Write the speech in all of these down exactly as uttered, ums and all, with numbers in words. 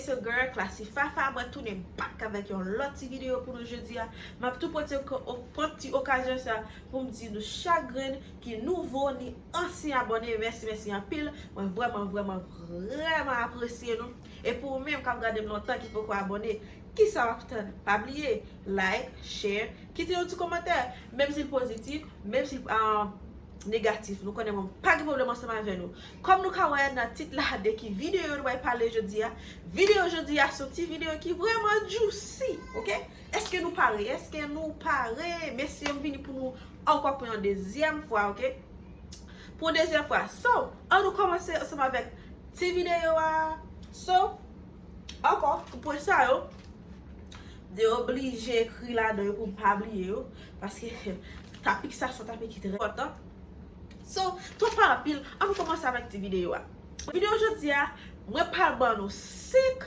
It's your girl, Classy Fafa. Mwen tounen back avèk yon lòt ti videyo pou nou jodi a. M ap tou pwofite pran ti okazyon sa pou m di nou chak grenn ki nouvo ni ansyen abòne, mèsi, mèsi anpil. Mwen vrèman, vrèman, vrèman apresye nou. E pou ou menm k ap gade m lontan ki poko abòne, kisa w ap tann? Pa bliye, like, share, kite yon ti kòmantè, menm si l pozitif, menm si l, ah, negatif. Nou konnen mwen pa gen pwoblèm ansanm avè nou. Kòm nou ka wè nan tit la de ki videyo nou bay pale jodi a, videyo jodi a se yon ti videyo ki vrèman juicy, oke? Èske nou pare? Èske nou pare? Mesye, m vini pou nou ankò pou yon dezyèm fwa, oke? Pou yon dezyèm fwa. So, an nou kòmanse ansanm avèk ti videyo a. So, ankò, pou pwen sa yo, de oblije ekri ladan yo pou m pa bliye yo, paske tapik sa se yon tapik ki trè enpòtan. So, twò pa anpil, an nou kòmanse avèk ti videyo a. Videyo jodi a, mwen pral ban nou senk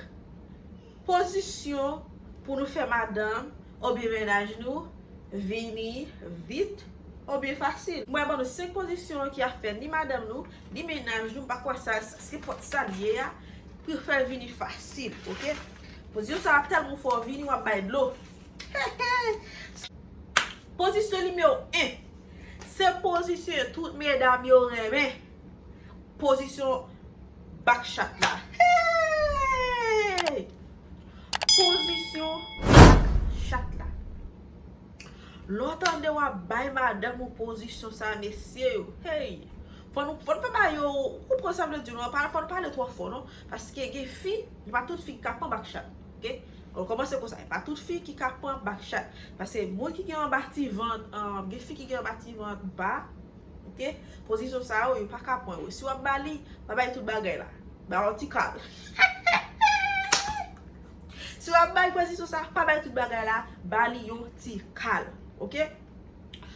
pozisyon pou nou fè madanm oubyen mennaj nou vini vit oubyen fasil. Mwen ban nou senk pozisyon ki ap fè ni madanm nou, ni mennaj nou, m pa kwè sa, se pòt sa l ye a, pou fè vini fasil, oke? Pozisyon sa ap tèlman fè w vini, w ap bay dlo. Pozisyon nimewo en. Se pozisyon tout medam yo renmen. Pozisyon bak chat la. Hey! Pozisyon bak chat la. Lè w tande w ap bay madanm ou pozisyon sa, mesye yo. Hey! Fò nou, fò nou pa ba yo, ou konprann sa m vle di nou an, pa, fò nou pa ale twò fò, non. Paske gen fi, e pa tout fi ki ka pran bak chat. Oke? An kòmanse konsa, e pa tout fi ki ka pran bak chat. Paske moun ki gen anba ti vant, an, gen fi ki gen anba ti vant ba, oke? Pozisyon sa yo, yo pa ka pran yo. Si w ap ba li, pa bay tout bagay la. Ba yon ti kal. Si w ap bay pozisyon sa, pa bay tout bagay la, ba li yon ti kal. Oke?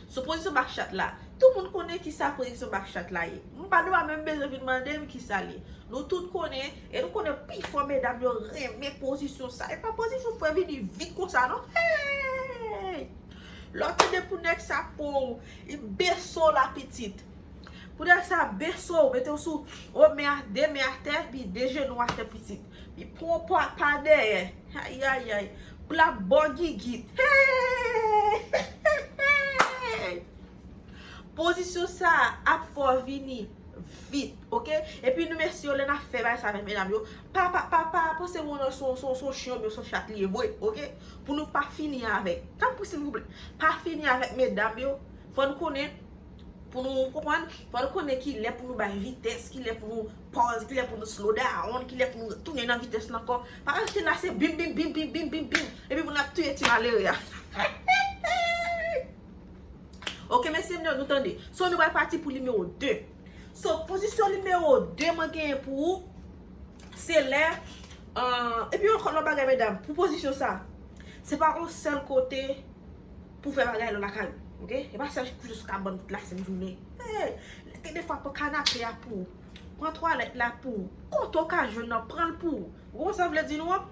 Sou pozisyon bak chat la. Tout moun konnen kisa pozisyon bak chat la ye. M pa dwe menm bezwen vin mande m kisa l ye. Nou tout konnen, e nou konnen pifò medam yo renmen pozisyon sa. E pa pozisyon fè vini vit konsa, non. Hey! Lè w tande pou nèg sa pran w, li bese w la pitit. Pou nèg sa bese w, mete w sou, o men a, de men atè, pi de jenou atè pitit. Pi pran w pa, pa dèyè. Ayayay. Pou l ap ba w gigit. Hey! Pozisyon sa a ap fè w vini vit, oke? Epi nou mesye yo, lè n ap fè bagay sa avèk medam yo, pa, pa, pa, pa panse moun nan se yon, se yon, se yon chen oubyen se yon chat li ye vre, oke? Pou nou pa fini avèk. Tanpri silvouplè, pa fini avèk medam yo. Fò nou konnen, pou nou konprann, fò nou konnen ki lè pou nou bay vitès, ki lè pou nou pause, ki lè pou nou slow down, ki lè pou nou tounen nan vitès la ankò. Pa rete la, se bim, bim, bim, epi pou n ap touye ti malere a. Oke, mesye, nou tande. So, nou pral pati pou nimewo de. So, pozisyon nimewo de mwen genyen pou ou, se lè, euh, epi ankò lòt bagay, medam, pou pozisyon sa, se pa yon sèl kote pou fè bagay lò lakay ou, oke? E pa sèl kouche sou kabann tout lasenn jounen. Hey, gen defwa pran kanape a pou ou, pran twalèt la pou ou, kote w ka jwenn nan, pran l pou ou. Ou konprann sa m vle di nou an?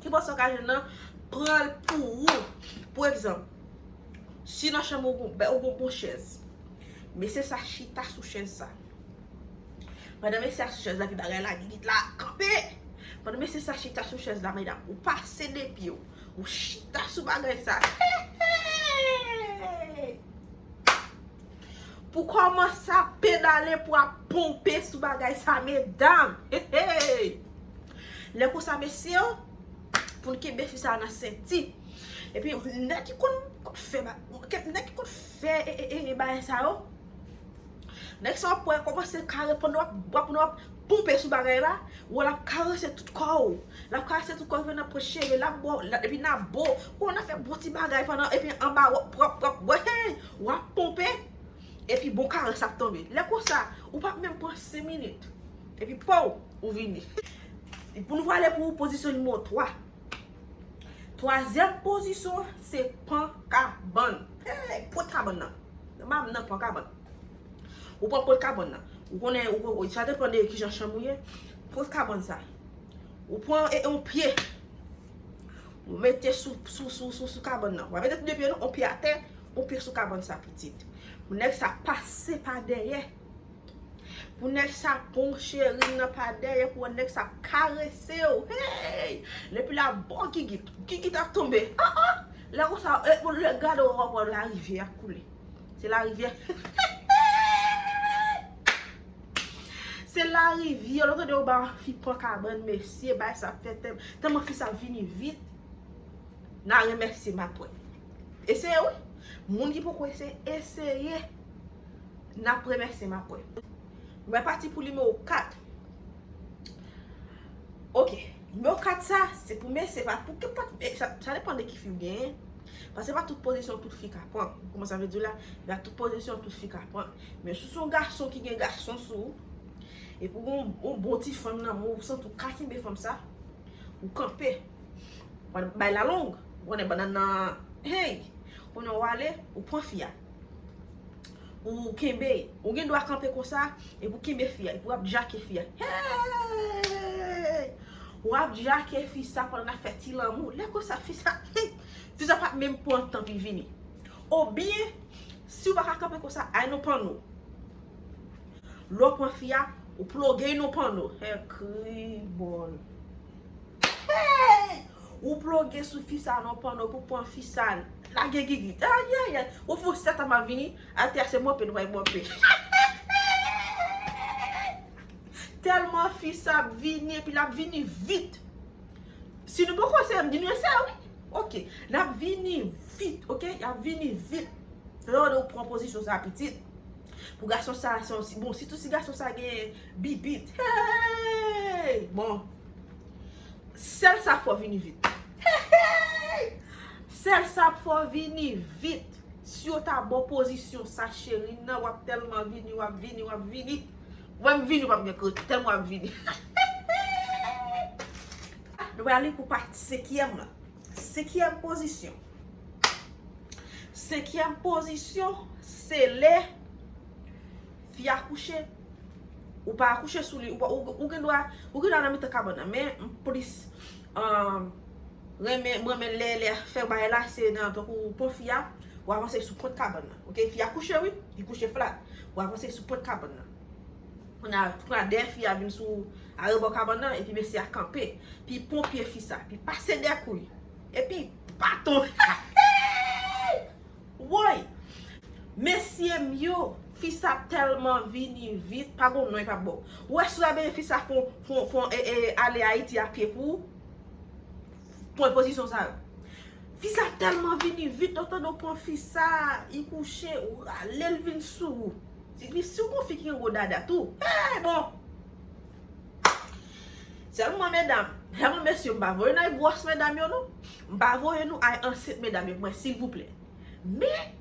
Ki bò sa w ka jwenn nan, pran l pou ou. Pou egzanp, si nan chanm ou gon, ou gon bon chèz, mesye sa chita sou chèz sa. Pandan mesye a sou chèz la, epi bagay la, gigit la kanpe. Pandan mesye sa chita sou chèz la, medam, ou pase de pye w, ou chita sou bagay sa. Hey, hey! Pou kòmanse ap pedale pou ap ponpe sou bagay sa, medam. Hey, hey! Lè konsa, mesye, pou n kenbe fi sa nan senti. Epi, nèg ki konn, konn fè ba-, nèg ki konn fè, e, e, e, e, bagay sa yo, nèg sa w ap wè kòmanse kare pandan w ap, w ap, w ap ponpe sou bagay la, ou wè l ap karese tout kò w. L ap karese tout kò w, rive nan pwen cheve, l ap ba w, l ap, epi nan bo, ou konn ap fè bon ti bagay pandan, epi anba w ap, w ap, w ap, w ap, hey, w ap ponpe, epi bon karès ap tonbe. Lè konsa, ou p ap menm pran senk minit. Epi pow, ou vini. Pou nou prale pou pozisyon nimewo twa. Twazyèm pozisyon, se pran kabann. Hey, pot kabann nan. Manman nan pran kabann. Ou pran pot kabann nan. Ou konnen, ou, ou, sa depann de kijan chanm ou ye. Pot kabann sa. Ou pran e, yon pye. Ou mete sou, sou, sou, sou, sou kabann nan. Ou pa mete tou de pye non, yon pye atè, yon pye sou kabann sa pitit. Pou nèg sa pase pa dèyè. Pou nèg sa pran w cheri nan pa dèyè, pou nèg sa karese w. Hey! Epi l ap ba w gigit. Gigit ap tonbe. Ah, ah! Lè konsa, e, pou lè gade w, w ap wè larivyè ap koule. Se larivyè. Se larivyè. Lè w tande yo ba yon fi pran kabann, mesye, bay sa fè tèm. Tèlman fi sa vini vit. N a remèsye m apre. Eseye, wi. Moun ki poko eseye, eseye. N ap remèsye m apre. Mwen pati pou nimewo kat. Ok. Nimewo kat sa, se pou mesye, pa pou ke pa, e, sa, sa depann de ki fi w genyen. Paske pa tout pozisyon tout fi ka pran. Kòman sa vle di la? Pa tout pozisyon tout fi ka pran. Men si w se yon gason ki gen gason sou ou, epi w gen yon, yon bon ti fanm nan men w, ou santi w ka kenbe fanm sa, ou kanpe. Bay la long. Ou konnen bannann nan, hey! Konnen w ale, ou pran fi a. Ou kenbe, ou gen dwa kanpe konsa, epi w kenbe fi a, epi w ap djake fi a. Hey! W ap djake fi sa pandan n ap fè ti lanmou. Lè konsa, fi sa, fi sa pa t menm pran tan pou l vini. Oubyen, si w pa ka kanpe konsa, ay nan panno. Lè w pran fi a, ou ploge nan panno. Hey, kribòl. Hey! Ou ploge sou fi sa nan panno pou pran fi sa. Lage gigit. Ayayay. Ou fè yon sèt ap vini. Atè a se mòpe nou pral mòpe. Tèlman fi sa ap vini, epi l ap vini vit. Si nou poko eseye, m di nou eseye, wi. Ok. L ap vini vit, ok? L ap vini vit. Lè w pran pozisyon sa pitit. Pou gason sa, se yon si, bon, sitou si gason sa gen bibit. Hey! Bon. Sèl sa fò vini vit. Hey! Sèl sa fò vini vit. Si yo ta ba w pozisyon sa, cheri, nan, w ap tèlman vini, w ap vini, w ap vini. Wè m vini, w ap gen kote, tèlman w ap vini. Nou prale pou pati senkyèm lan. Senkyèm pozisyon. Senkyèm pozisyon, se lè fi a kouche, ou pa kouche sou li, ou, ou, ou gen dwa, ou gen dwa nan mitan kabann nan, men m plis, um, renmen, m renmen lè, lè fè bagay la, se nan, tankou ou pran fi a, ou avanse sou pwent kabann nan, ok? Fi a kouche, wi, li kouche flat, ou avanse sou pwent kabann nan. Kounye a, kounye a, dèyè fi a vin sou arebò kabann nan, epi mesye a kanpe. Epi pran pye fi sa, epi pase dèyè kou l. Epi baton. Woy! Mesye m yo, fi sa tèlman vini vit, pa gon non li p ap ba w. Ou wè si w ta benyen fi sa fè w, fè w, fè w, e, e, ale Ayiti a pye pou ou, pran pozisyon sa yo. Fi sa tèlman vini vit, ou tande w pran fi sa, li kouche, ou rale l vin sou ou. Si, si w gon fi ki gen gwo dada tou, hey, bon! Sèlman medam, sèlman mesye, m pa voye nou al gwòs medam yo non. M pa voye nou al ansent medam yo pou mwen, silvouplè. Men,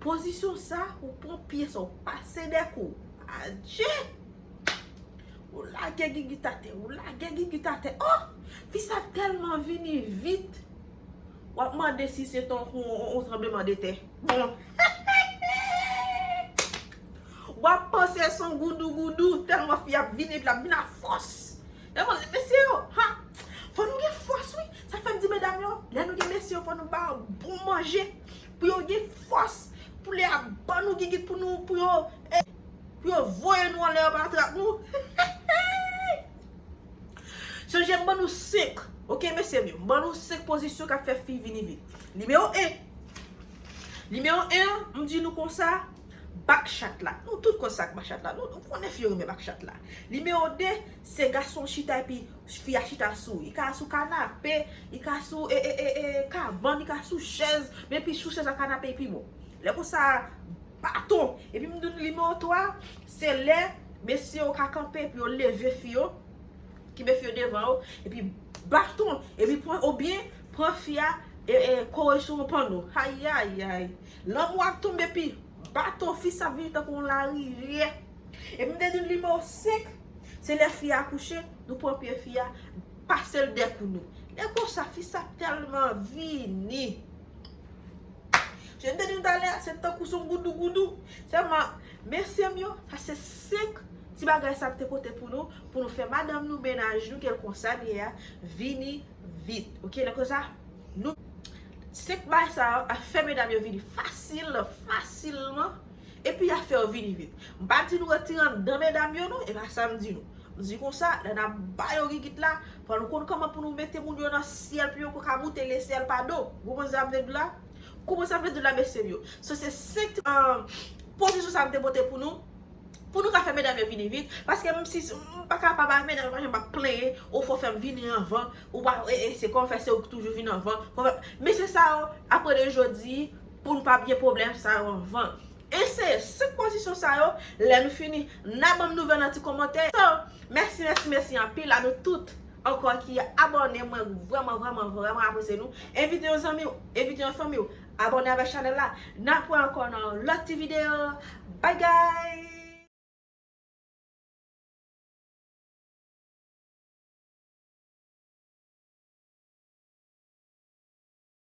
pozisyon sa, ou pran pye sa, ou pase dèyè kou. Adje! Ou lage gigit atè, ou lage gigit atè. Oh! Fi sa tèlman vini vit. W ap mande si se tankou yon, yon tranblemanntè. Bon. W ap panse se yon goudougoudou, tèlman fi ap vini, epi l ap vin ak fòs. Tèlman, mesye yo, ha, fò nou gen fòs, wi. Sa fè m di medam yo, lè nou gen mesye yo, fò nou ba yo bon manje, pou yo gen fòs, pou lè y ap ban nou gigit, pou nou, pou yo, eh, pou yo voye nou anlè, yo pa trap nou. Sonje m ban nou senk, ok, mesye m yo? M ban nou senk pozisyon k ap fè fi vini vit. Nimewo en. Nimewo en an, m di nou konsa, bak chat la. Nou tout konn sa k bak chat la. Nou, nou konnen fi yo renmen bak chat la. Nimewo de, se gason chita epi fi a chita sou. Li ka sou kanape, li ka sou, e, e, e, e, kabann, li ka sou chèz, men pi sou chèz ak kanape, li pi bon. Lè konsa, baton. Epi m di nou nimewo twa, se lè mesye yo ka kanpe epi yo leve fi yo, kenbe fi yo devan yo, epi baton, epi pran, oubyen pran fi a, e, e, kore sou yon panno. Ayayay. Lanmou ap tonbe epi baton, fi sa vini tankou yon larivyè. Epi m te di nou nimewo senk, se lè fi a kouche, nou pran pye fi a, pase l dèyè kou nou. Lè konsa, fi sa tèlman vini. Jan m te di nou talè a, se tankou se yon goudougoudou. Sèlman, mesye m yo, sa se senk ti bagay sa m te pote pou nou, pou nou fè madanm nou, mennaj nou, ke l konsa l ye a, vini vit. Ok, lè konsa, nou, senk bagay sa yo ap fè medam yo vini fasil, fasilman, Epi y ap fè yo vini vit. M pa di nou retire anndan medam yo non, e pa sa m di nou. M di konsa, lè n ap ba yo gigit la, fò nou konn kòman pou nou mete moun yo nan syèl pou yo ka moute le syèl pa do. Ou konprann sa m vle di la? Konprann sa m vle di la, mesye m yo? So se senk pozisyon sa m te pote pou nou. Pou nou ka fè medam yo vini vit, paske m si m pa kapab a medam yo pa janm ap plenyen, ou fò fè m vini anvan, ou pa e, e se kòman fè se ou ki toujou vin anvan. Fò fè, mesye sa yo, apre de jodi, pou nou pa byen pwoblèm sa yo anvan. Eseye senk pozisyon sa yo, lè nou fini, n a ban m nouvèl nan ti kòmantè. So, mèsi, mèsi, mèsi anpil a nou tout ankò ki abòne, mwen vrèman, vrèman, vrèman apresye nou. Envite yon zanmi w, envite yon fanmi w, abòne avèk chanèl la. N ap wè ankò nan yon lòt ti videyo. Bye guys!